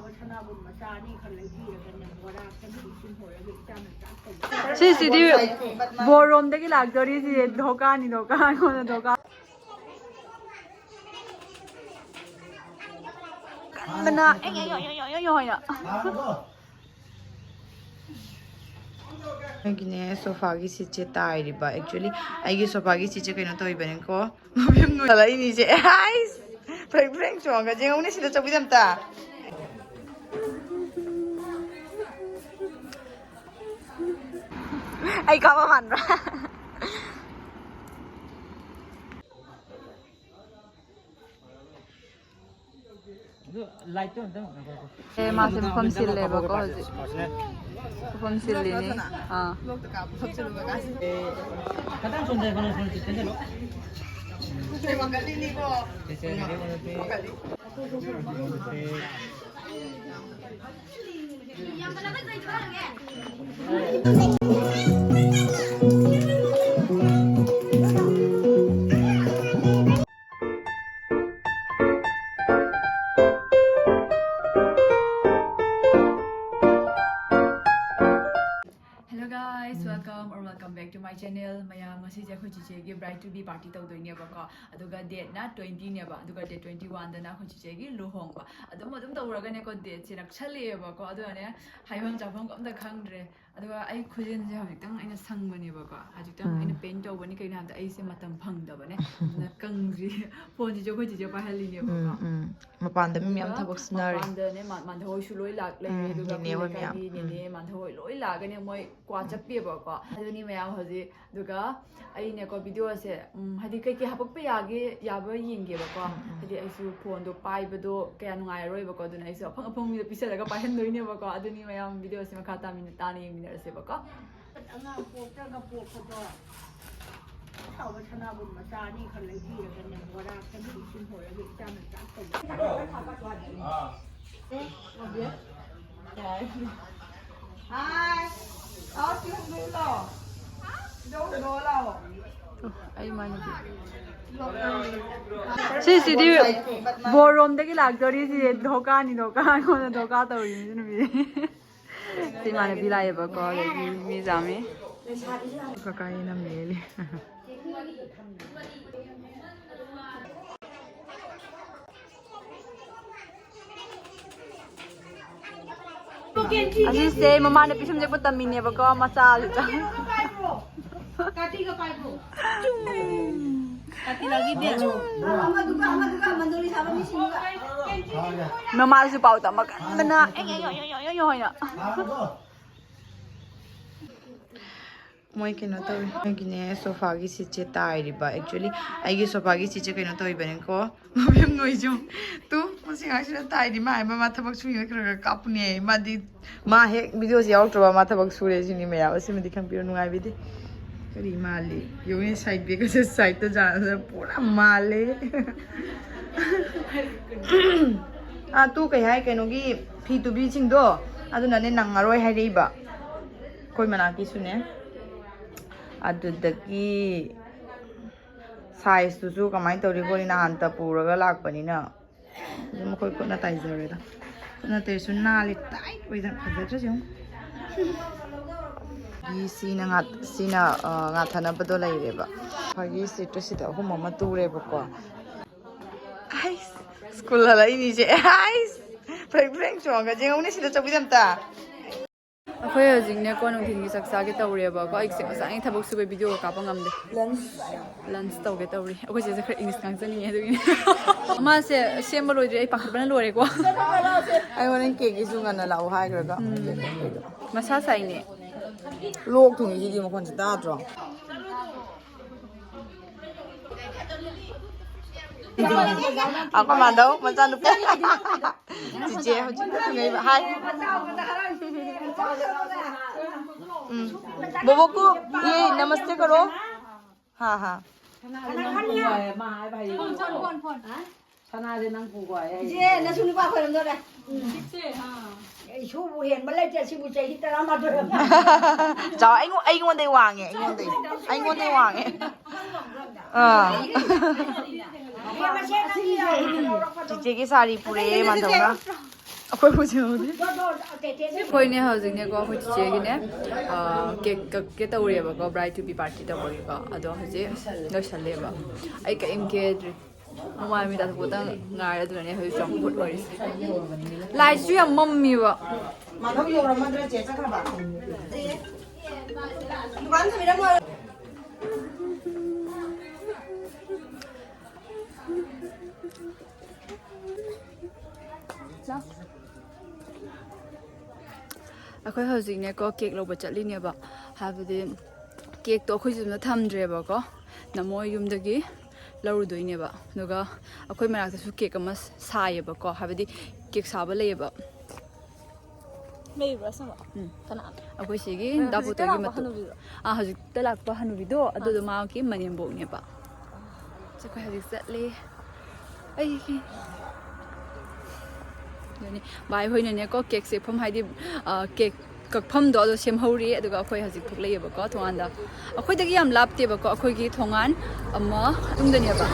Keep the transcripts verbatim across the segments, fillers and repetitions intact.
ꯁꯅꯥꯕꯨꯟ ꯃꯆꯥ ꯑꯅꯤ ꯈꯔ ꯂꯩꯕꯤꯔꯒꯅꯦ, ꯕꯣꯔꯥ ꯆꯅꯤ ꯂꯤꯁꯤꯡ ꯍꯣꯜꯂꯒ ꯏꯆꯥꯅ ꯆꯥꯛ ꯇꯧꯕ꯫ ꯁꯤꯁꯤꯗꯤ ꯕꯣꯔꯔꯣꯝꯗꯒꯤ ꯂꯥꯛꯇꯣꯔꯤ, ꯁꯤ ꯙꯣꯀꯥꯅꯤ, ꯙꯣꯀꯥ, ꯑꯩꯉꯣꯟꯗ ꯙꯣꯀꯥ꯫ ꯀꯟꯕꯅ ꯑꯦ, ꯑꯦ, ꯑꯦ, ꯑꯦ, ꯑꯦ, ꯑꯦ, ꯑꯦ ꯍꯥꯏꯅ꯫ ꯑꯩꯒꯤꯅꯦ ꯁꯣꯐꯥꯒꯤ ꯁꯤꯠꯁꯦ ꯇꯥꯏꯔꯤꯕ꯫ Actually, ꯑꯩꯒꯤ ꯁꯣꯐꯥꯒꯤ ꯁꯤꯠꯁꯦ ꯀꯩꯅꯣ ꯇꯧꯔꯤꯕꯅꯤꯀꯣ꯫ ꯃꯃꯤꯡ ꯅꯨꯡꯉꯥꯜꯂꯛꯏꯅꯤꯁꯦ꯫ ꯍꯥꯏꯁ! ꯐ꯭ꯔꯦꯡ ꯐ꯭ꯔꯦꯡ ꯆꯣꯡꯉꯒ ꯌꯦꯡꯉꯨꯅꯦ ꯁꯤꯗ ꯆꯧꯀ꯭ꯔꯤꯗ ꯑꯝꯇ꯫ ꯑꯩ ꯀꯥꯕ ꯃꯥꯟꯕ꯭ꯔꯥ? ꯑꯗꯨ ꯂꯥꯏꯠꯇꯣ ꯑꯝꯇꯪ ꯉꯥꯏꯈꯣ, ꯉꯥꯏꯈꯣ꯫ ꯑꯦ, ꯃꯥꯁꯦ ꯃꯐꯝ ꯁꯤꯜꯂꯦꯕꯀꯣ ꯍꯧꯖꯤꯛ꯫ ꯃꯐꯝ ꯁꯤꯜꯂꯤꯅꯤ꯫ ꯑꯥ꯫ ꯈꯤꯇꯪ ꯆꯣꯡꯊꯔꯛꯀꯅꯣ, ꯁꯣꯝ ꯆꯦꯟꯁꯤꯜꯂꯣ꯫ ꯆꯦ, ꯆꯦ, ꯔꯦꯗꯤ ꯑꯣꯏꯔꯗꯤ꯫ Hello guys, welcome or welcome back to my channel. ꯃꯌꯥꯝ, ꯉꯁꯤꯁꯦ ꯑꯩꯈꯣꯏ ꯆꯤꯆꯦꯒꯤ bride to be party ꯇꯧꯗꯣꯏꯅꯦꯕꯀꯣ꯫ ꯑꯗꯨꯒ date ꯅ twenty ꯅꯦꯕ, ꯑꯗꯨꯒ date twenty one ꯗꯅ ꯑꯩꯈꯣꯏ ꯆꯤꯆꯦꯒꯤ ꯂꯨꯍꯣꯡꯕ꯫ ꯑꯗꯨꯝ ꯑꯗꯨꯝ ꯇꯧꯔꯒꯅꯦꯀꯣ, date ꯁꯦ ꯅꯛꯁꯜꯂꯛꯑꯦꯕꯀꯣ꯫ ꯑꯗꯨꯒꯅꯦ, ꯍꯥꯏꯐꯝ ꯆꯥꯐꯝꯒ ꯑꯝꯇ ꯈꯪꯗ꯭ꯔꯦ꯫ ꯑꯗꯨꯒ ꯑꯩ ꯈꯨꯖꯤꯟꯁꯦ ꯍꯧꯖꯤꯛꯇꯪ ꯑꯩꯅ ꯁꯪꯕꯅꯦꯕꯀꯣ, ꯍꯧꯖꯤꯛꯇꯪ ꯎꯝ꯫ ꯑꯩꯅ paint ꯇꯧꯕꯅꯤ꯫ ꯀꯩꯒꯤꯅꯣ ꯍꯥꯏꯕꯗ ꯑꯩꯁꯦ ꯃꯇꯝ ꯐꯪꯗꯕꯅꯦ, ꯑꯗꯨꯅ ꯀꯪꯗ꯭ꯔꯤ꯫ Phone ꯁꯤꯁꯨ ꯑꯩꯈꯣꯏ ꯆꯤꯆꯦ ꯄꯥꯏꯍꯜꯂꯤꯅꯦꯕꯀꯣ꯫ ꯎꯝ, ꯎꯝ꯫ ꯃꯄꯥꯟꯗ ꯃꯤ ꯃꯌꯥꯝ ꯑꯗꯨꯒ ꯊꯕꯛ ꯁꯨꯅꯔꯤ꯫ ꯃꯄꯥꯟꯗꯅꯦ ꯃꯥ-, ꯃꯥꯟꯙ ꯍꯣꯏꯁꯨ ꯂꯣꯏ ꯂꯥꯛ ꯂꯩꯔꯦ, ꯎꯝ, ꯑꯗꯨꯒ ꯅꯦꯅꯦ ꯑꯩꯈꯣꯏ ꯍꯣꯏ ꯃꯌꯥꯝ꯫ ꯂꯩꯀꯥꯏꯒꯤ ꯎꯝ꯫ ꯅꯦꯅꯦ ꯃꯥꯟꯙ ꯍꯣꯏ ꯂꯣꯏ ꯂꯥꯛꯑꯒꯅꯦ ꯃꯣꯏ ꯀ꯭ꯋꯥ ꯎꯝ꯫ ꯆꯞꯄꯦꯕꯀꯣ꯫ ꯑꯗꯨꯅꯤ ꯃꯌꯥꯝ ꯍꯧꯖꯤꯛ꯫ ꯑꯗꯨꯒ ꯑꯩꯅꯦꯀꯣ, video ꯁꯦ, ꯎꯝ, ꯍꯥꯏꯗꯤ ꯀꯩꯀꯩ ꯍꯥꯄꯛꯄ ꯌꯥꯒꯦ, ꯌꯥꯕ ꯌꯦꯡꯒꯦꯕꯀꯣ꯫ ꯎꯝ, ꯎꯝ꯫ ꯍꯥꯏꯗꯤ ꯑꯩꯁꯨ phone ꯗꯣ ꯄꯥꯏꯕꯗꯣ ꯀꯌꯥ ꯅꯨꯡꯉꯥꯏꯔꯔꯣꯏꯕꯀꯣ, ꯑꯗꯨꯅ ꯑꯩꯁꯨ ꯑꯐꯪ ꯑꯐꯪꯕꯤꯗ ꯄꯤꯁꯜꯂꯒ ꯄꯥꯏꯍꯟꯗꯣꯏꯅꯦꯕꯀꯣ꯫ ꯑꯗꯨꯅꯤ ꯃꯌꯥꯝ, video ꯁꯦ ꯃꯈꯥ ꯇꯥꯃꯤꯟꯅ-, ꯇꯥꯅ ꯌꯦꯡꯃꯤꯟꯅꯔꯁꯦꯕꯀꯣ꯫ ꯑꯉꯥꯡ ꯄꯣꯛꯇ꯭ꯔꯒ ꯄꯣꯛꯄꯗꯣ ꯑꯐꯕ ꯁꯅꯥꯕꯨꯟ ꯃꯆꯥ ꯑꯅꯤ ꯈꯔ ꯂꯩꯕꯤꯔꯒꯅꯦ, ꯕꯣꯔꯥ ꯆꯅꯤ ꯂꯤꯁꯤꯡ ꯍꯣꯜꯂꯒ ꯏꯆꯥꯅ ꯆꯥꯛ ꯇꯧꯕ꯫ ꯍꯥꯏ, ꯂꯥꯛꯑꯣ, ꯁꯤ ꯍꯣꯡꯗꯣꯛꯎ ꯂꯥꯛꯑꯣ꯫ ꯁꯤꯗ ꯍꯣꯡꯗꯣꯛꯑꯣ ꯂꯥꯛꯑꯣ꯫ ꯑꯩ ꯃꯥꯏ ꯅꯨꯄꯤ꯫ ꯁꯤꯁꯤꯗꯤ ꯕꯣꯔꯣꯝꯗꯒꯤ ꯂꯥꯛꯇꯣꯔꯤ꯫ ꯁꯤ ꯙꯣꯀꯥꯅꯤ, ꯙꯣꯀꯥ꯫ ꯑꯩꯉꯣꯟꯗ ꯙꯣꯀꯥ ꯇꯧꯔꯤꯅꯤ ꯁꯤ ꯅꯨꯄꯤ꯫ ꯁꯤ ꯏꯃꯥꯟꯅꯕꯤ ꯂꯥꯛꯑꯦꯕꯀꯣ, ꯑꯗꯒꯤ ꯃꯤ ꯌꯥꯝꯃꯤ꯫ ꯀꯀꯥ ꯌꯦꯅꯝ ꯂꯦꯜꯂꯤ꯫ ꯑꯁꯤꯁꯦ ꯃꯃꯥꯅ ꯄꯤꯁꯨꯝ ꯌꯦꯛꯄ ꯇꯝꯃꯤꯅꯦꯕꯀꯣ, ꯃꯆꯥꯁꯤꯗ꯫ ꯃꯃꯥꯁꯨ ꯄꯥꯎ ꯇꯝꯕ ꯀꯟꯕꯅ, ꯑꯩ, ꯑꯩ, ꯑꯩ, ꯑꯩ, ꯑꯩ, ꯑꯩ ꯍꯥꯏꯅ꯫ ꯃꯣꯏ ꯀꯩꯅꯣ ꯇꯧꯔꯤ꯫ ꯃꯣꯏꯒꯤꯅꯦ, ꯁꯣꯐꯥꯒꯤ ꯁꯤꯠꯁꯦ ꯇꯥꯏꯔꯤꯕ꯫ Actually, ꯑꯩꯒꯤ ꯁꯣꯐꯥꯒꯤ ꯁꯤꯠꯁꯦ ꯀꯩꯅꯣ ꯇꯧꯔꯤꯕꯅꯤꯀꯣ꯫ ꯃꯕꯦꯝ ꯅꯣꯏꯁꯨ꯫ ꯇꯨ, ꯃꯁꯤ ꯑꯉꯥꯡꯁꯤꯅ ꯇꯥꯏꯔꯤ꯫ ꯃꯥ ꯍꯥꯏꯕ, ꯃꯥ ꯊꯕꯛ ꯁꯨꯏꯉꯩ ꯈꯔ ꯈꯔ ꯀꯥꯞꯄꯨꯅꯦ꯫ ꯃꯥꯗꯤ, ꯃꯥ ꯍꯦꯛ videoꯁꯦ ꯌꯥꯎꯔꯛꯇ꯭ꯔꯕ ꯃꯥ ꯊꯕꯛ ꯁꯨꯔꯦ ꯁꯤꯅꯤ ꯃꯌꯥꯝ꯫ ꯑꯁꯤꯃꯗꯤ ꯈꯪꯕꯤꯔꯣ, ꯅꯨꯡꯉꯥꯏꯕꯤꯗꯦ꯫ ꯀꯔꯤ ꯃꯥꯜꯂꯤ? ꯌꯦꯡꯉꯨꯅꯦ, side bagꯁꯦ sideꯇ ꯖꯥꯔꯁꯦ ꯄꯨꯔꯥ ꯃꯥꯜꯂꯦ꯫ ꯑꯥ, ꯇꯨ ꯀꯩ ꯍꯥꯏ, ꯀꯩꯅꯣꯒꯤ ꯐꯤ ꯇꯨꯕꯤꯁꯤꯡꯗꯣ, ꯑꯗꯨꯅꯅꯦ ꯅꯪꯉꯔꯣꯏ ꯍꯥꯏꯔꯛꯏꯕ꯫ ꯑꯩꯈꯣꯏ ꯃꯅꯥꯛꯀꯤꯁꯨꯅꯦ꯫ ꯑꯗꯨꯗꯒꯤ sizeꯇꯨꯁꯨ ꯀꯃꯥꯏꯅ ꯇꯧꯔꯤ ꯈꯣꯠꯂꯤ, ꯅꯍꯥꯟꯇ ꯄꯨꯔꯒ ꯂꯥꯛꯄꯅꯤꯅ ꯑꯗꯨꯝ ꯑꯩꯈꯣꯏ ꯈꯨꯠꯅ ꯇꯥꯏꯖꯔꯦꯗ꯫ ꯈꯨꯠꯅ ꯇꯩꯔꯁꯨ ꯅꯥꯜꯂꯤ, tight ꯑꯣꯏꯗꯅ ꯐꯖꯗ꯭ꯔꯁꯨ ꯌꯦꯡꯉꯨ꯫ ꯒꯤ ꯁꯤꯅ ꯉꯥ-, ꯁꯤꯅ, ꯑ, ꯉꯥꯊꯅꯕꯗꯣ ꯂꯩꯔꯦꯕ꯫ ꯑꯩꯈꯣꯏꯒꯤ seatꯇꯨ ꯁꯤꯗ ꯑꯍꯨꯝ ꯑꯃ ꯇꯨꯔꯦꯕꯀꯣ꯫ ꯑꯩꯁ, school ꯍꯜꯂꯛꯏꯅꯤꯁꯦ꯫ ꯑꯩꯁ, ꯐ꯭ꯔꯦꯡ ꯐ꯭ꯔꯦꯡ ꯆꯣꯡꯉꯒ ꯌꯦꯡꯉꯨꯅꯦ ꯁꯤꯗ ꯆꯧꯀ꯭ꯔꯤꯗ ꯑꯝꯇ꯫ ꯑꯩꯈꯣꯏ ꯍꯧꯖꯤꯛꯅꯦꯀꯣ ꯅꯨꯡꯊꯤꯜꯒꯤ ꯆꯥꯛ ꯆꯥꯒꯦ ꯇꯧꯔꯦꯕꯀꯣ꯫ ꯑꯩꯁꯦ ꯉꯁꯥꯏ ꯊꯕꯛ ꯁꯨꯕꯩ videoꯒ ꯀꯥꯞꯄ ꯉꯝꯗꯦ꯫ Lunch ꯇꯧꯒꯦ ꯇꯧꯔꯤ꯫ ꯑꯩꯈꯣꯏ ꯆꯦꯁꯦ ꯈꯔ English ꯉꯥꯡꯖꯅꯤꯡꯉꯦ ꯑꯗꯨꯒꯤꯅꯦ꯫ ꯃꯥꯁꯦ ꯁꯦꯝꯕ ꯂꯣꯏꯗ꯭ꯔꯤ, ꯑꯩ ꯄꯥꯈꯠꯄꯅ ꯂꯣꯏꯔꯦꯀꯣ꯫ ꯑꯩ ꯍꯣꯔꯦꯟ cakeꯀꯤꯁꯨ ꯉꯟꯅ ꯂꯥꯛꯑꯣ ꯍꯥꯏꯈ꯭ꯔꯒ꯫ ꯎꯝ꯫ ꯃꯁꯥ ꯁꯥꯏꯅꯦ꯫ ꯂꯣꯛ ꯊꯨꯡꯉꯤꯁꯤꯗꯤ ꯃꯈꯣꯟꯁꯦ ꯇꯥꯗ꯭ꯔꯣ? ꯑꯩꯈꯣꯏ ꯃꯥꯗꯧ ꯃꯆꯥꯅꯨꯄꯤ꯫ ꯆꯤꯆꯦ ꯍꯧꯖꯤꯛ ꯊꯨꯡꯉꯛꯏꯕ꯫ ꯍꯥꯏ꯫ ꯎꯝ꯫ ꯕꯣꯕꯣꯛ ꯀꯣ ꯌꯦ ꯅꯃꯁꯇꯦ ꯀꯔꯣ꯫ ꯍꯥ, ꯍꯥ꯫ ꯁꯅꯥꯁꯦ ꯅꯪ ꯄꯨꯈꯣ ꯍꯥꯏ꯫ ꯁꯅꯥꯁꯦ ꯅꯪ ꯄꯨꯈꯣ ꯍꯥꯏ꯫ ꯏꯆꯦ, ꯅꯁꯨ ꯅꯨꯄꯥ ꯈꯣꯏꯔꯝꯗꯣꯔꯦ꯫ ꯏꯁꯨꯕꯨ ꯍꯦꯟꯕ ꯂꯩꯇꯦ, ꯁꯤꯕꯨ ꯆꯍꯤ ꯇꯔꯥꯃꯥꯊꯣꯏ ꯑꯃ꯫ ꯆꯥꯎ, ꯑꯩꯉꯣꯟ-, ꯑꯩꯉꯣꯟꯗꯩ ꯋꯥꯡꯉꯦ, ꯑꯩꯉꯣꯟꯗꯩ, ꯑꯩꯉꯣꯟꯗꯩ ꯋꯥꯡꯉꯦ꯫ ꯑꯥ꯫ ꯆꯤꯆꯦꯒꯤ ꯁꯥꯔꯤ ꯄꯨꯔꯛꯑꯦ, ꯃꯥꯟꯗꯧꯅ꯫ ꯑꯩꯈꯣꯏ ꯍꯧꯖꯤꯛ ꯍꯧꯖꯤꯛ꯫ ꯑꯩꯈꯣꯏꯅꯦ ꯍꯧꯖꯤꯛꯅꯦꯀꯣ, ꯑꯩꯈꯣꯏ ꯆꯤꯆꯦꯒꯤꯅꯦ, ꯑꯥ, cake ꯀꯛꯀꯦ ꯇꯧꯔꯤꯑꯕꯀꯣ, bride to be party ꯇꯧꯕꯒꯤꯀꯣ꯫ ꯑꯗꯣ ꯍꯧꯖꯤꯛ ꯂꯣꯏꯁꯜꯂꯦꯕ꯫ ꯑꯩ ꯀꯔꯤꯝ ꯀꯦꯗ꯭ꯔꯤ꯫ ꯃꯃꯥꯏ ꯃꯤꯠ ꯇꯥꯊꯣꯛꯄꯗ ꯉꯥꯏꯔꯦ, ꯑꯗꯨꯅꯅꯦ ꯍꯧꯖꯤꯛ ꯆꯝꯐꯨꯠ ꯑꯣꯏꯔꯤꯁꯦ꯫ ꯂꯥꯏꯠꯁꯨ ꯌꯥꯝ ꯃꯝꯃꯤꯕ꯫ ꯃꯥꯙꯧ ꯌꯧꯔꯝꯃꯗ꯭ꯔꯥ ꯆꯦ ꯆꯠꯈ꯭ꯔꯕ? ꯗꯨꯀꯥꯟ ꯊꯝꯃꯤꯔꯝꯃꯣ꯫ ꯑꯩꯈꯣꯏ ꯍꯧꯖꯤꯛꯅꯦꯀꯣ ꯀꯦꯛ ꯂꯧꯕ ꯆꯠꯂꯤꯅꯦꯕ, ꯍꯥꯏꯕꯗꯤ ꯀꯦꯛꯇꯣ ꯑꯩꯈꯣꯏ ꯌꯨꯝꯗ ꯊꯝꯗ꯭ꯔꯦꯕꯀꯣ, ꯅꯃꯣꯏ ꯌꯨꯝꯗꯒꯤ ꯂꯧꯔꯨꯗꯣꯏꯅꯦꯕ꯫ ꯑꯗꯨꯒ ꯑꯩꯈꯣꯏ ꯃꯅꯥꯛꯇꯁꯨ ꯀꯦꯛ ꯑꯃ ꯁꯥꯏꯌꯦꯕꯀꯣ, ꯍꯥꯏꯕꯗꯤ ꯀꯦꯛ ꯁꯥꯕ ꯂꯩꯌꯦꯕ꯫ ꯂꯩꯕ꯭ꯔꯥ ꯑꯁꯦꯡꯕ? ꯎꯝ꯫ ꯀꯅꯥ? ꯑꯩꯈꯣꯏ ꯁꯤꯒꯤ ꯑ, ꯗꯥ ꯍꯧꯖꯤꯛꯇ ꯄꯣꯠꯇꯣꯒꯤ ꯂꯥꯛꯄ ꯃꯇꯨ-, ꯍꯅꯨꯕꯤꯗꯣ? ꯑꯥ, ꯍꯧꯖꯤꯛꯇ ꯂꯥꯛꯄ ꯍꯅꯨꯕꯤꯗꯣ, ꯑꯥ, ꯑꯗꯨꯗꯣ ꯃꯥꯒꯤ ꯃꯅꯦꯝꯕꯣꯛꯅꯦꯕ꯫ ꯑꯁ, ꯑꯩꯈꯣꯏ ꯍꯧꯖꯤꯛ ꯆꯠꯂꯤ꯫ ꯑꯩꯒꯤ ꯑꯗꯨꯅꯤ, ꯚꯥꯏ ꯍꯣꯏꯅꯅꯦꯀꯣ, ꯀꯦꯛ ꯁꯦꯛꯐꯝ ꯍꯥꯏꯗꯤ, ꯑ, ꯀꯦꯛ ꯀꯛꯐꯝꯗꯣ ꯑꯗꯣ ꯁꯦꯝꯍꯧꯔꯤ, ꯑꯗꯨꯒ ꯑꯩꯈꯣꯏ ꯍꯧꯖꯤꯛ ꯊꯣꯛꯂꯛꯏꯕꯀꯣ ꯊꯣꯡꯒꯥꯟꯗ꯫ ꯑꯩꯈꯣꯏꯗꯒꯤ ꯌꯥꯝ ꯂꯥꯞꯇꯦꯕꯀꯣ, ꯑꯩꯈꯣꯏꯒꯤ ꯊꯣꯡꯒꯥꯟ ꯑꯃ ꯃꯇꯨꯡꯗꯅꯦꯕ꯫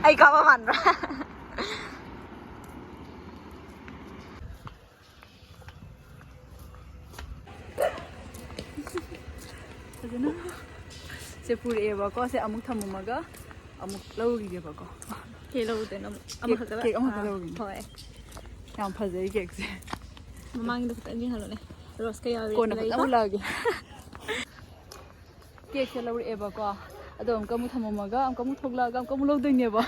ꯑꯩ ꯀꯥꯕ ꯃꯥꯟꯕ꯭ꯔꯥ? ꯐꯖꯅ ꯁꯦ ꯄꯨꯔꯛꯑꯦꯕꯀꯣ꯫ ꯁꯦ ꯑꯃꯨꯛ ꯊꯝꯃꯝꯃꯒ ꯑꯃꯨꯛ ꯂꯧꯔꯤꯒꯦꯕꯀꯣ꯫ ꯀꯦꯛ ꯂꯧꯔꯨꯗꯣꯏꯅꯣ ꯑꯃꯨꯛ? ꯀꯦꯛ, ꯑꯃꯈꯛꯇ ꯂ-, ꯀꯦꯛ ꯑꯃꯈꯛꯇ ꯑꯥ, ꯂꯧꯔꯤꯅꯦ꯫ ꯍꯣꯏ꯫ ꯌꯥꯝ ꯐꯖꯩ ꯀꯦꯛꯁꯦ꯫ ꯃꯃꯥꯡꯒꯤꯗꯣ ꯈꯤꯇꯪ ꯌꯦꯡꯍꯜꯂꯨꯅꯦ꯫ ꯔꯣꯁꯀ ꯌꯥꯎꯔꯤ꯫ ꯀꯣꯟꯅ ꯐꯖꯅ ꯂꯩꯀꯣ? ꯎꯠꯂꯛꯑꯒꯦ꯫ ꯀꯦꯛꯁꯦ ꯂꯧꯔꯛꯑꯦꯕꯀꯣ, ꯑꯗꯣ ꯑꯃꯨꯛꯀ ꯑꯃꯨꯛ ꯊꯝꯃꯝꯃꯒ ꯑꯃꯨꯛꯀ ꯑꯃꯨꯛ ꯊꯣꯛꯂꯛꯑꯒ ꯑꯃꯨꯛꯀ ꯑꯃꯨꯛ ꯂꯧꯗꯣꯏꯅꯦꯕ꯫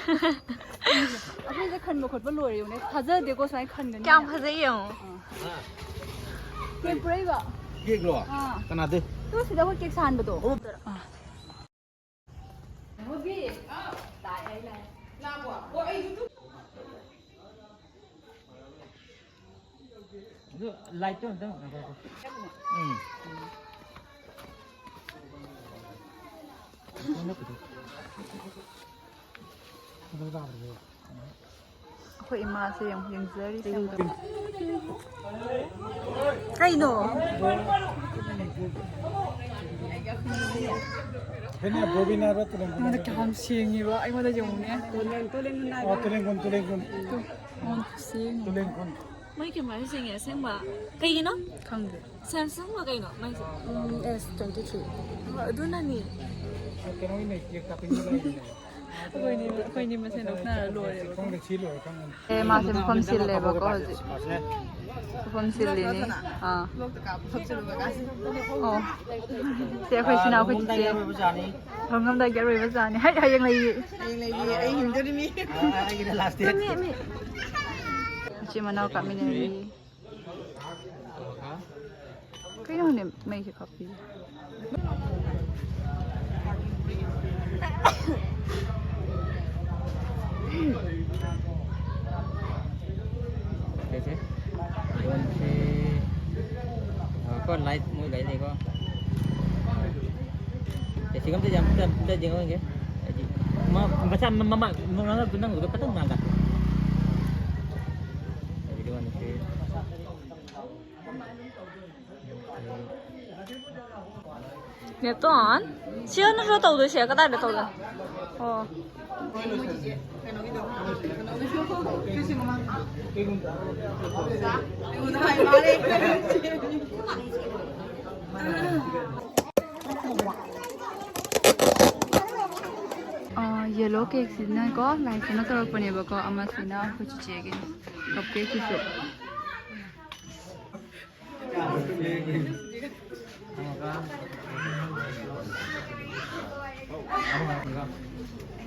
ꯑꯩꯈꯣꯏꯁꯦ ꯈꯟꯕ ꯈꯣꯠꯄ ꯂꯣꯏꯔꯦ, ꯌꯦꯡꯉꯨꯅꯦ꯫ ꯊꯥꯖꯗꯦꯀꯣ ꯁꯨꯃꯥꯏꯅ ꯈꯟꯒꯅꯤ꯫ ꯀꯌꯥꯝ ꯐꯖꯩ ꯌꯦꯡꯉꯣ꯫ ꯑꯥ꯫ ꯀꯦꯛ ꯄꯨꯔꯛꯏꯕ? ꯀꯦꯛꯂꯣ? ꯑꯥ꯫ ꯀꯅꯥꯗꯩ? ꯇꯨ ꯁꯤꯗ ꯑꯩꯈꯣꯏ ꯀꯦꯛ ꯁꯥꯍꯟꯕꯗꯣ꯫ ꯑꯣ꯫ ꯑꯥ꯫ ꯑꯗꯨ ꯂꯥꯏꯠꯇꯣ ꯑꯝꯇꯪ ꯉꯥꯏꯈꯣ꯫ ꯎꯝ꯫ ꯑꯩꯈꯣꯏ ꯏꯃꯥꯁꯦ ꯌꯥꯝ ꯌꯦꯡꯖꯔꯤ꯫ ꯀꯩꯅꯣ? ꯑꯩꯉꯣꯟꯗ ꯀꯌꯥꯝ ꯁꯦꯡꯉꯤꯕ? ꯑꯩꯉꯣꯟꯗ ꯌꯦꯡꯉꯨꯅꯦ꯫ ꯑꯣ, ꯇꯨꯂꯦꯡꯒꯨꯟ, ꯇꯨꯂꯦꯡꯒꯨꯟ꯫ ꯇꯨ, ꯑꯩꯉꯣꯟꯗ ꯈꯨꯠꯁꯦꯡ ꯑꯃ꯫ ꯃꯣꯏ ꯀꯦꯃꯦꯔꯥꯁꯦ ꯁꯦꯡꯉꯦ ꯑꯁꯦꯡꯕ꯫ ꯀꯩꯒꯤꯅꯣ? ꯈꯪꯗꯦ꯫ ꯁꯦꯝꯁꯪꯂꯣ ꯀꯩꯅꯣ ꯃꯥꯏꯁꯦ? ꯎꯝ, ꯑꯦꯁ ꯇ꯭ꯋꯦꯟꯇꯤ ꯊ꯭ꯔꯤ꯫ ꯑꯗꯨꯅꯅꯤ꯫ ꯀꯩꯅꯣꯒꯤꯅꯦ, ꯀꯦꯛ ꯀꯥꯞꯄꯤꯡꯒꯤ ꯂꯩꯔꯤꯅꯦ꯫ ꯑꯩꯈꯣꯏꯅꯤ, ꯑꯩꯈꯣꯏꯅꯤ ꯃꯁꯦꯟ ꯅꯣꯛꯅꯔ ꯂꯣꯏꯔꯦꯕꯀꯣ꯫ ꯈꯪꯗꯦ, ꯁꯤ ꯂꯣꯏꯔꯀꯥꯟꯗꯅꯤ꯫ ꯑꯦ, ꯃꯥꯁꯦ ꯃꯐꯝ ꯁꯤꯜꯂꯦꯕꯀꯣ ꯍꯧꯖꯤꯛ꯫ ꯃꯐꯝ ꯁꯤꯜꯂꯤꯅꯤ꯫ ꯑꯥ꯫ ꯑꯣ꯫ ꯁꯦ, ꯑꯩꯈꯣꯏ ꯏꯆꯤꯟ ꯏꯅꯥꯎ ꯑꯩꯈꯣꯏ ꯆꯤꯆꯦ꯫ ꯂꯨꯍꯣꯡꯉꯝꯗꯥꯏꯒꯤ ꯑꯔꯣꯏꯕ ꯖꯥꯔꯅꯤ꯫ ꯂꯨꯍꯣꯡꯉꯝꯗꯥꯏꯒꯤ ꯑꯔꯣꯏꯕ ꯖꯥꯔꯅꯤ꯫ ꯍꯩ, ꯍꯌꯦꯡ ꯂꯩꯌꯦ꯫ ꯍꯌꯦꯡ ꯂꯩꯌꯦ꯫ ꯑꯩ ꯍꯤꯡꯗꯣꯔꯤꯃꯤ꯫ ꯑ, ꯑꯩꯒꯤꯅ ꯂꯥꯁ ꯗꯦꯠ꯫ ꯃꯤ, ꯃꯤ꯫ ꯃꯆꯤꯟ ꯃꯅꯥꯎ ꯀꯥꯞꯃꯤꯟꯅꯔꯤ꯫ ꯀꯩꯅꯣꯅꯦ ꯃꯩꯁꯦ ꯀꯥꯞꯄꯤ꯫ ꯁꯦ, ꯁꯦ꯫ ꯐꯣꯟꯁꯦ, ꯑ, ꯀꯣ, ꯂꯥꯏꯠ, ꯃꯣꯏ ꯂꯥꯏꯠ ꯂꯩꯀꯣ꯫ ꯑꯦ, ꯁꯤꯒ ꯑꯝꯇ ꯌꯥꯝ-, ꯑꯝꯇ, ꯑꯝꯇ ꯌꯦꯡꯍꯧꯒꯦ꯫ ꯍꯥꯏꯗꯤ, ꯃ-, ꯃꯆꯥ, ꯃ-, ꯃꯃꯥꯡ, ꯃꯃꯥꯡꯗ ꯅꯪꯗꯨꯗ ꯈꯇꯪ ꯉꯥꯜꯂꯛꯀꯦ꯫ ꯍꯥꯏꯗꯤ, ꯋꯥꯟ ꯊ꯭ꯔꯤ꯫ ꯅꯦꯇꯣꯟ, ꯁꯤ ꯅꯠꯇ꯭ꯔꯣ ꯇꯧꯗꯣꯏꯁꯦ? ꯀꯗꯥꯏꯗ ꯇꯧꯗꯣꯏ? ꯑꯣ꯫ ꯑ, ꯌꯦꯂꯣ ꯀꯦꯛꯁꯤꯅꯀꯣ, ꯂꯥꯏꯁꯤꯅ ꯇꯧꯔꯛꯄꯅꯦꯕꯀꯣ, ꯑꯃꯁꯤꯅ ꯑꯩꯈꯣꯏ ꯆꯤꯆꯦꯒꯤꯅꯤ, ꯀꯞ ꯀꯦꯛꯁꯤꯁꯨ꯫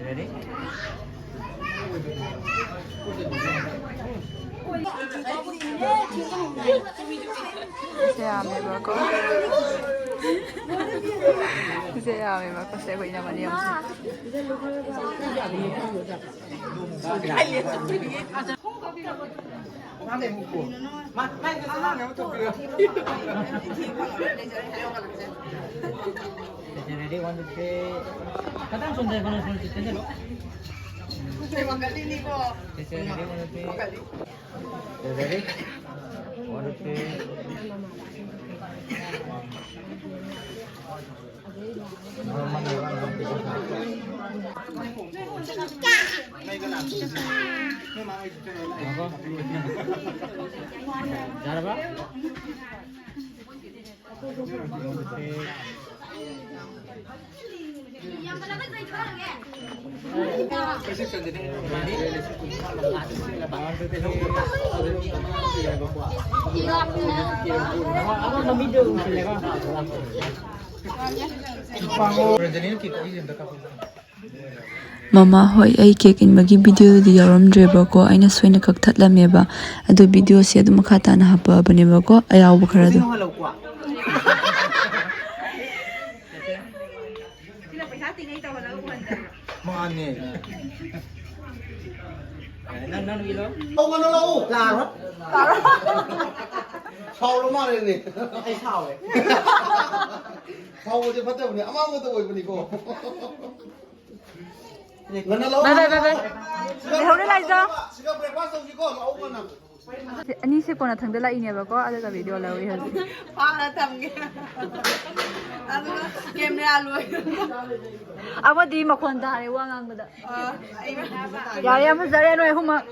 Ready? ꯁꯦ ꯌꯥꯝꯃꯦꯕꯀꯣ꯫ ꯁꯦ ꯌꯥꯝꯃꯦꯕꯀꯣ꯫ ꯁꯦ ꯑꯩꯈꯣꯏ ꯏꯅꯝꯃꯅꯤ ꯑꯃꯁꯦ꯫ ꯈꯤꯇꯪ ꯆꯣꯟꯊꯔꯛꯀꯅꯣ, ꯁꯣꯝ ꯆꯦꯟꯁꯤꯜꯂꯣ꯫ ꯁꯦ, ꯁꯦ, ready, one, two, three. ꯁꯦ, ready? One, two, three. ꯌꯥꯔꯕ? ꯃꯃꯥ ꯍꯣꯏ, ꯑꯩ ꯀꯦꯛ ꯏꯟꯕꯒꯤ ꯚꯤꯗꯤꯑꯣꯗꯤ ꯌꯥꯎꯔꯝꯗ꯭ꯔꯦꯕꯀꯣ, ꯑꯩꯅ ꯁꯣꯏꯅ ꯀꯛꯊꯠꯂꯝꯃꯦꯕ꯫ ꯑꯗꯣ ꯚꯤꯗꯤꯑꯣꯁꯦ ꯑꯗꯨꯝ ꯃꯈꯥ ꯇꯥꯅ ꯍꯥꯞꯄꯛꯑꯕꯅꯦꯕꯀꯣ, ꯑꯌꯥꯎꯕ ꯈꯔꯗꯣ꯫ ꯁꯤꯅ ꯄꯩꯁꯥ ꯇꯤꯡꯉꯩ ꯇꯧꯍꯜꯂꯒ ꯎꯍꯟꯗꯕ꯭ꯔꯣ? ꯃꯥꯅꯦ꯫ ꯅꯪ, ꯅꯪ ꯏꯜꯂꯣ꯫ ꯂꯧ, ꯉꯟꯅ ꯂꯧ꯫ ꯂꯥꯛꯑꯔꯣꯏ꯫ ꯁꯥꯎꯔ ꯃꯥꯜꯂꯦꯅꯦ꯫ ꯑꯩ ꯁꯥꯎꯔꯦ꯫ ꯁꯥꯎꯕꯁꯦ ꯐꯠꯇꯕꯅꯦ, ꯑꯃꯥꯡꯕꯗ ꯑꯣꯏꯕꯅꯤꯀꯣ꯫ ꯉꯟꯅ ꯂꯧ, ꯕꯥꯏ, ꯕꯥꯏ, ꯕꯥꯏ, ꯕꯥꯏ꯫ ꯉꯟꯅ ꯂꯧ꯫ ꯂꯩꯍꯧꯔꯦ, ꯂꯥꯏꯖꯥ꯫ ꯁꯤꯗ breakfast ꯇꯧꯁꯤꯀꯣ, ꯂꯥꯛꯑꯣ ꯉꯟꯅ꯫ ꯑꯅꯤꯁꯦ ꯀꯣꯟꯅꯊꯪꯗ ꯂꯥꯛꯏꯅꯦꯕꯀꯣ, ꯑꯗꯨꯒ ꯚꯤꯗꯤꯑꯣ ꯂꯧꯔꯤ ꯍꯧꯖꯤꯛ꯫ ꯐꯥꯔ ꯊꯝꯒꯦ꯫ ꯑꯗꯨꯒ camera ꯂꯣꯏ꯫ ꯑꯃꯗꯤ ꯃꯈꯣꯟ ꯇꯥꯔꯦ ꯋꯥ ꯉꯥꯡꯕꯗ꯫ ꯑ, ꯑꯩ ꯌꯥꯔꯦ, ꯌꯥꯝ ꯐꯖꯔꯦ ꯅꯣꯏ ꯑꯍꯨꯝꯃꯛ꯫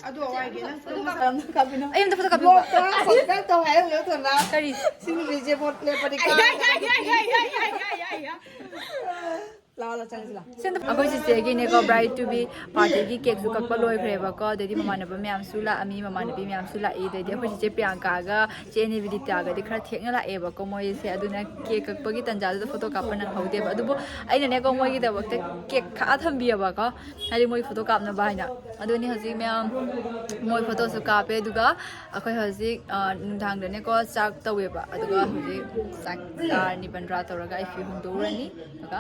ꯑꯗꯨ ꯍꯥꯏꯒꯦ, ꯅꯪ ꯑꯩ ꯑꯝꯇ ꯐꯣꯇꯣ ꯀꯥꯞꯄꯤꯌꯨꯕ꯫ Vlog ꯇ subscribe ꯇꯧ ꯍꯥꯏꯔꯝꯃꯦ ꯊꯣꯟꯅ꯫ ꯀꯔꯤ? ꯁꯤ ꯅꯨꯄꯤꯁꯦ ꯚꯣꯠ ꯂꯦꯞꯄꯗꯤ ꯑꯩ, ꯑꯩ, ꯀꯥꯔꯅꯤ꯫ ꯑꯩ, ꯑꯩ, ꯑꯩ, ꯑꯩ, ꯑꯩ, ꯑꯩ, ꯑꯩ, ꯑꯩ꯫ ꯑꯩꯈꯣꯏ ꯆꯤꯆꯦꯒꯤꯅꯦꯀꯣ, bride to be partyꯒꯤ cakeꯁꯨ ꯀꯛꯄ ꯂꯣꯏꯈ꯭ꯔꯦꯕꯀꯣ꯫ ꯑꯗꯩꯗꯤ ꯃꯃꯥꯟꯅꯕ ꯃꯌꯥꯝꯁꯨ ꯂꯥꯛꯑꯝꯃꯤ, ꯃꯃꯥꯟꯅꯕꯤ ꯃꯌꯥꯝꯁꯨ ꯂꯥꯛꯏ꯫ ꯑꯗꯩꯗꯤ ꯑꯩꯈꯣꯏ ꯆꯤꯆꯦ ꯄ꯭ꯔꯤꯌꯥꯡꯀꯥꯒ ꯆꯦ ꯅꯦꯕꯤꯗꯤꯇꯥꯒꯗꯤ ꯈꯔ ꯊꯦꯡꯅ ꯂꯥꯛꯑꯦꯕꯀꯣ ꯃꯣꯏꯁꯦ꯫ ꯑꯗꯨꯅ cake ꯀꯛꯄꯒꯤ ꯇꯟꯖꯥꯗꯨꯗ photo ꯀꯥꯞꯄ ꯅꯪꯍꯧꯗꯦꯕ꯫ ꯑꯗꯨꯕꯨ ꯑꯩꯅꯅꯦꯀꯣ ꯃꯣꯏꯒꯤꯗꯃꯛꯇ cake ꯈꯥꯛꯑ ꯊꯝꯕꯤꯑꯕꯀꯣ, ꯍꯥꯏꯗꯤ ꯃꯣꯏ photo ꯀꯥꯞꯅꯕ ꯍꯥꯏꯅ꯫ ꯑꯗꯨꯅꯤ ꯍꯧꯖꯤꯛ ꯃꯌꯥꯝ ꯃꯣꯏ photoꯁꯨ ꯀꯥꯞꯄꯦ꯫ ꯑꯗꯨꯒ ꯑꯩꯈꯣꯏ ꯍꯧꯖꯤꯛ, ꯑ, ꯅꯨꯡꯗꯥꯡꯗꯅꯦꯀꯣ ꯆꯥꯛ ꯇꯧꯋꯦꯕ꯫ ꯑꯗꯨꯒ ꯍꯧꯖꯤꯛ ꯆꯥꯛ ꯆꯥꯔꯅꯤ, ꯕꯟꯗ꯭ꯔꯥ ꯇꯧꯔꯒ ꯑꯩ ꯐꯤ ꯍꯣꯡꯗꯣꯛꯎꯔꯅꯤ꯫ ꯑꯗꯨꯒ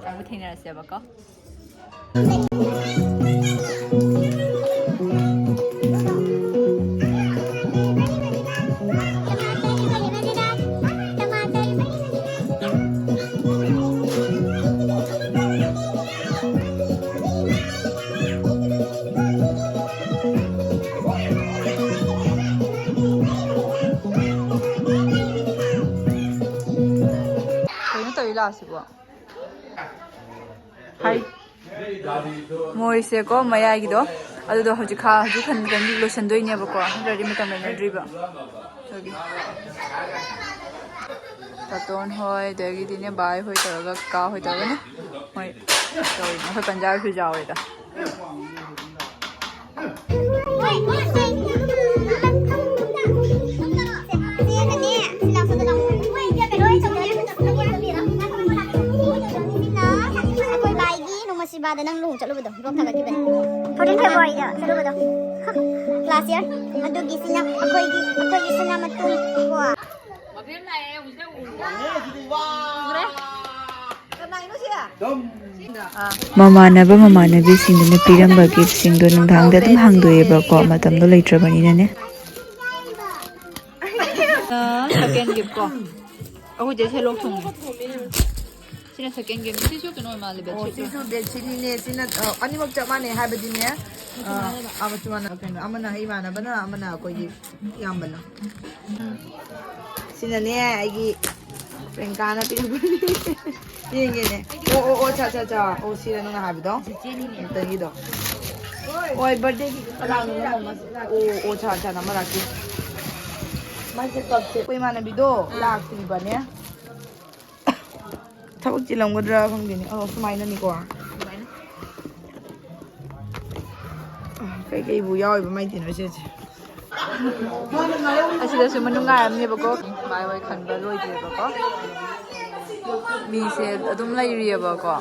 ꯑꯃꯨꯛ ꯊꯦꯡꯅꯔꯁꯦꯕꯀꯣ꯫ ꯀꯩꯅꯣ ꯇꯧꯔꯤ ꯂꯥꯛꯑꯁꯤꯕꯣ? ꯍꯥꯏ꯫ ꯃꯣꯏꯁꯦꯀꯣ, ꯃꯌꯥꯏꯒꯤꯗꯣ, ꯑꯗꯨꯗꯣ ꯍꯧꯖꯤꯛ ꯈꯥ-, ꯍꯧꯖꯤꯛ ꯈꯟ-, ꯈꯟ ꯂꯣꯏꯁꯟꯗꯣꯏꯅꯦꯕꯀꯣ, ꯅꯠꯇ꯭ꯔꯗꯤ ꯃꯇꯝ ꯂꯩꯅꯗ꯭ꯔꯤꯕ꯫ ꯑꯗꯨꯒꯤ ꯇꯥꯇꯣꯟ ꯍꯣꯏ, ꯑꯗꯒꯤꯗꯤꯅꯦ, ꯕꯥꯏ ꯍꯣꯏ ꯇꯧꯔꯒ, ꯀꯥ ꯍꯣꯏ ꯇꯧꯔꯒꯅꯦ, ꯃꯣꯏ ꯇꯧꯔꯤꯅꯦ꯫ ꯑꯩꯈꯣꯏ ꯄꯟꯖꯥꯕꯤꯁꯨ ꯌꯥꯎꯔꯦꯗ꯫ ꯑꯩꯈꯣꯏ ꯕꯥꯏꯒꯤ ꯅꯣꯡꯃ ꯁꯤꯕꯥꯗ ꯅꯪ ꯂꯨꯍꯣꯡ ꯆꯠꯂꯨꯕꯗꯣ, vlog ꯊꯥꯒꯠꯈꯤꯕꯅꯤ꯫ Fourteen Februaryꯗ ꯆꯠꯂꯨꯕꯗꯣ꯫ Last year꯫ ꯑꯗꯨꯒꯤꯁꯤꯅ ꯑꯩꯈꯣꯏꯒꯤ, ꯑꯩꯈꯣꯏꯒꯤꯁꯤꯅ ꯃꯇꯨꯡ ꯀꯣ꯫ ꯃꯕꯦꯝ ꯂꯥꯛꯑꯦ, ꯍꯧꯖꯤꯛꯇ ꯎꯔꯦ꯫ ꯀꯅꯥꯏꯅꯣ ꯁꯤ? ꯃꯃꯥꯟꯅꯕ ꯃꯃꯥꯟꯅꯕꯤꯁꯤꯡꯗꯨꯅ ꯄꯤꯔꯝꯕ giftꯁꯤꯡꯗꯣ ꯅꯨꯡꯗꯥꯡꯗ ꯑꯗꯨꯝ ꯍꯥꯡꯗꯣꯛꯑꯦꯕꯀꯣ, ꯃꯇꯝꯗꯣ ꯂꯩꯇ꯭ꯔꯕꯅꯤꯅꯅꯦ꯫ ꯑ, second gift ꯀꯣ꯫ ꯑꯩꯈꯣꯏ ꯆꯦ ꯁꯦ ꯂꯣꯛ ꯊꯨꯡꯉꯦ꯫ ꯁꯤꯅ second gift꯫ ꯁꯤꯁꯨ ꯀꯩꯅꯣ ꯑꯣꯏ ꯃꯥꯜꯂꯦ, ꯑꯣ, bedsheet꯫ ꯁꯤꯁꯨ bedsheetꯅꯤꯅꯦ꯫ ꯁꯤꯅ, ꯑ, ꯑꯅꯤꯃꯛ ꯆꯞ ꯃꯥꯟꯅꯩ ꯍꯥꯏꯕꯗꯤꯅꯦ꯫ ꯑ, ꯑ, ꯃꯆꯨ ꯃꯥꯟꯅꯕ ꯀꯩꯅꯣ꯫ ꯑꯃꯅ ꯏꯃꯥꯟꯅꯕꯅ, ꯑꯃꯅ ꯑꯩꯈꯣꯏꯒꯤ ꯏꯌꯥꯝꯕꯅ꯫ ꯁꯤꯅꯅꯦ ꯑꯩꯒꯤ ꯄ꯭ꯔꯤꯌꯥꯡꯀꯥꯅ ꯄꯤꯔꯛꯄꯅꯤ꯫ ꯌꯦꯡꯒꯦꯅꯦ꯫ ꯑꯣ, ꯑꯣ, ꯑꯣ, ꯑꯠꯆꯥ, ꯑꯠꯆꯥ, ꯑꯠꯆꯥ꯫ ꯑꯣ, ꯁꯤꯔ ꯅꯪꯅ ꯍꯥꯏꯕꯗꯣ? ꯆꯤꯆꯦꯅꯤꯅꯦ꯫ ꯑꯝꯇꯪꯒꯤꯗꯣ꯫ ꯍꯣꯏ, birthdayꯒꯤ ꯀꯅꯥꯅꯣ ꯅꯝꯃꯝꯃꯁꯦ? ꯑꯣ, ꯑꯣ, ꯑꯠꯆꯥ, ꯑꯠꯆꯥ, ꯅꯝꯃ ꯂꯥꯛꯀꯦ꯫ ꯃꯥꯏꯁꯦ ꯀꯞꯁꯦ꯫ ꯑꯩꯈꯣꯏ ꯏꯃꯥꯟꯅꯕꯤꯗꯣ ꯑꯥ꯫ ꯂꯥꯛꯇ꯭ꯔꯤꯕꯅꯦ꯫ ꯊꯕꯛ ꯆꯤꯜꯂꯝꯒꯗ꯭ꯔꯥ ꯈꯪꯗꯦꯅꯦ꯫ ꯑꯣ, ꯁꯨꯃꯥꯏꯅꯅꯤꯀꯣ꯫ ꯀꯩꯀꯩꯕꯨ ꯌꯥꯎꯔꯤꯕ ꯃꯥꯏ ꯇꯤꯟꯅꯔꯁꯦꯁꯦ꯫ ꯑꯁꯤꯗꯁꯨ ꯃꯅꯨꯡ ꯉꯥꯏꯔꯝꯅꯦꯕꯀꯣ꯫ ꯚꯥꯏ ꯍꯣꯏ ꯈꯟꯕ ꯂꯣꯏꯗ꯭ꯔꯤꯕꯀꯣ꯫ ꯃꯤꯁꯦ ꯑꯗꯨꯝ ꯂꯩꯔꯤꯑꯕꯀꯣ꯫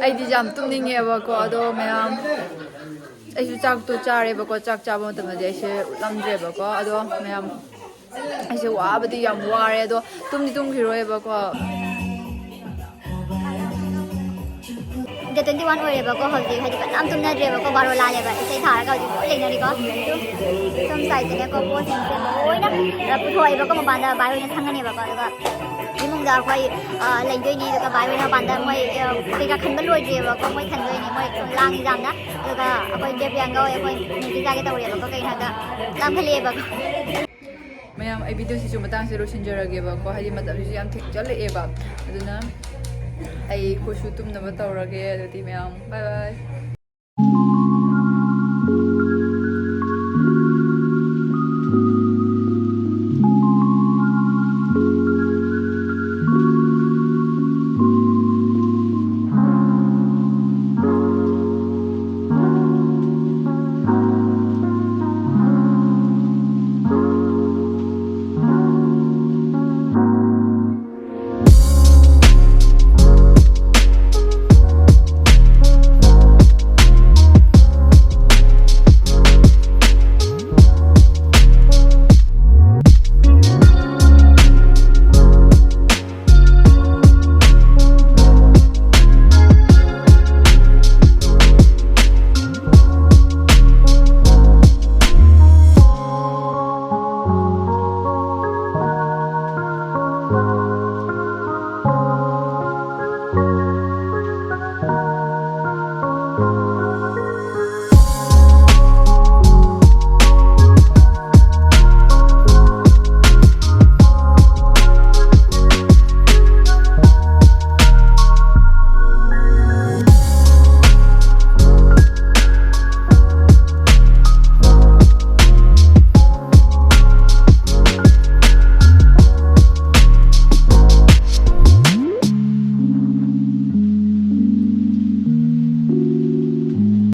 ꯑꯩꯗꯤ ꯌꯥꯝ ꯇꯨꯝꯅꯤꯡꯉꯦꯕꯀꯣ꯫ ꯑꯗꯣ ꯃꯌꯥꯝ, ꯑꯩꯁꯨ ꯆꯥꯛꯇꯣ ꯆꯥꯔꯦꯕꯀꯣ꯫ ꯆꯥꯛ ꯆꯥꯕ ꯃꯇꯝꯗꯗꯤ ꯑꯩꯁꯦ ꯎꯠꯂꯝꯗ꯭ꯔꯦꯕꯀꯣ꯫ ꯑꯗꯣ ꯃꯌꯥꯝ, ꯑꯩꯁꯦ ꯋꯥꯕꯗꯤ ꯌꯥꯝ ꯋꯥꯔꯦ꯫ ꯑꯗꯣ ꯇꯨꯝꯗꯤ ꯇꯨꯝꯈꯤꯔꯣꯏꯕꯀꯣ꯫ Day twenty one ꯑꯣꯏꯔꯦꯕꯀꯣ ꯍꯧꯖꯤꯛ, ꯍꯥꯏꯗꯤ ꯀꯅꯥꯝ ꯇꯨꯝꯅꯗ꯭ꯔꯦꯕꯀꯣ꯫ ꯕꯥꯔꯣ ꯂꯥꯜꯂꯦꯕ, ꯏꯁꯩ ꯊꯥꯔꯒ ꯍꯧꯖꯤꯛ ꯂꯣꯏ ꯂꯩꯅꯔꯤꯀꯣ꯫ ꯁꯣꯝ ꯁꯥꯏꯗꯇꯅꯦꯀꯣ ꯄꯣꯠꯁꯤꯡꯁꯦ ꯂꯣꯏꯅ ꯄꯨꯊꯣꯛꯑꯦꯕꯀꯣ ꯃꯄꯥꯟꯗ, ꯚꯥꯏ ꯍꯣꯏꯅ ꯈꯪꯉꯅꯦꯕꯀꯣ꯫ ꯑꯗꯨꯒ ꯏꯃꯨꯡꯗ ꯑꯩꯈꯣꯏ, ꯑ, ꯂꯩꯗꯣꯏꯅꯦ꯫ ꯑꯗꯨꯒ ꯚꯥꯏ ꯍꯣꯏꯅ ꯃꯄꯥꯟꯗ ꯃꯣꯏ, ꯑ, ꯀꯩꯀꯥ ꯈꯟꯕ ꯂꯣꯏꯗ꯭ꯔꯤꯑꯕꯀꯣ꯫ ꯃꯣꯏ ꯈꯟꯗꯣꯏꯅꯦ, ꯃꯣꯏ ꯁꯨꯝ ꯂꯥꯡꯉꯤ ꯌꯥꯝꯅ꯫ ꯑꯗꯨꯒ ꯑꯩꯈꯣꯏ ꯀꯦꯞ ꯌꯥꯡꯒꯧ ꯑꯩꯈꯣꯏ ꯃꯦꯒꯤ ꯆꯥꯒꯦ ꯇꯧꯔꯦꯕꯀꯣ꯫ ꯀꯩꯅꯣ ꯍꯥꯏꯗ ꯂꯥꯡꯈꯠꯂꯛꯑꯦꯕꯀꯣ꯫ ꯃꯌꯥꯝ, ꯑꯩ ꯚꯤꯗꯤꯑꯣꯁꯤꯁꯨ ꯃꯇꯥꯡꯁꯤꯗ ꯂꯣꯏꯁꯤꯟꯖꯔꯒꯦꯕꯀꯣ, ꯍꯥꯏꯗꯤ ꯃꯇꯝꯁꯤꯁꯨ ꯌꯥꯝ ꯊꯦꯡꯖꯜꯂꯛꯑꯦꯕ꯫ ꯑꯗꯨꯅ ꯑꯩ ꯑꯩꯈꯣꯏꯁꯨ ꯇꯨꯝꯅꯕ ꯇꯧꯔꯒꯦ꯫ ꯑꯗꯨꯗꯤ ꯃꯌꯥꯝ, bye bye꯫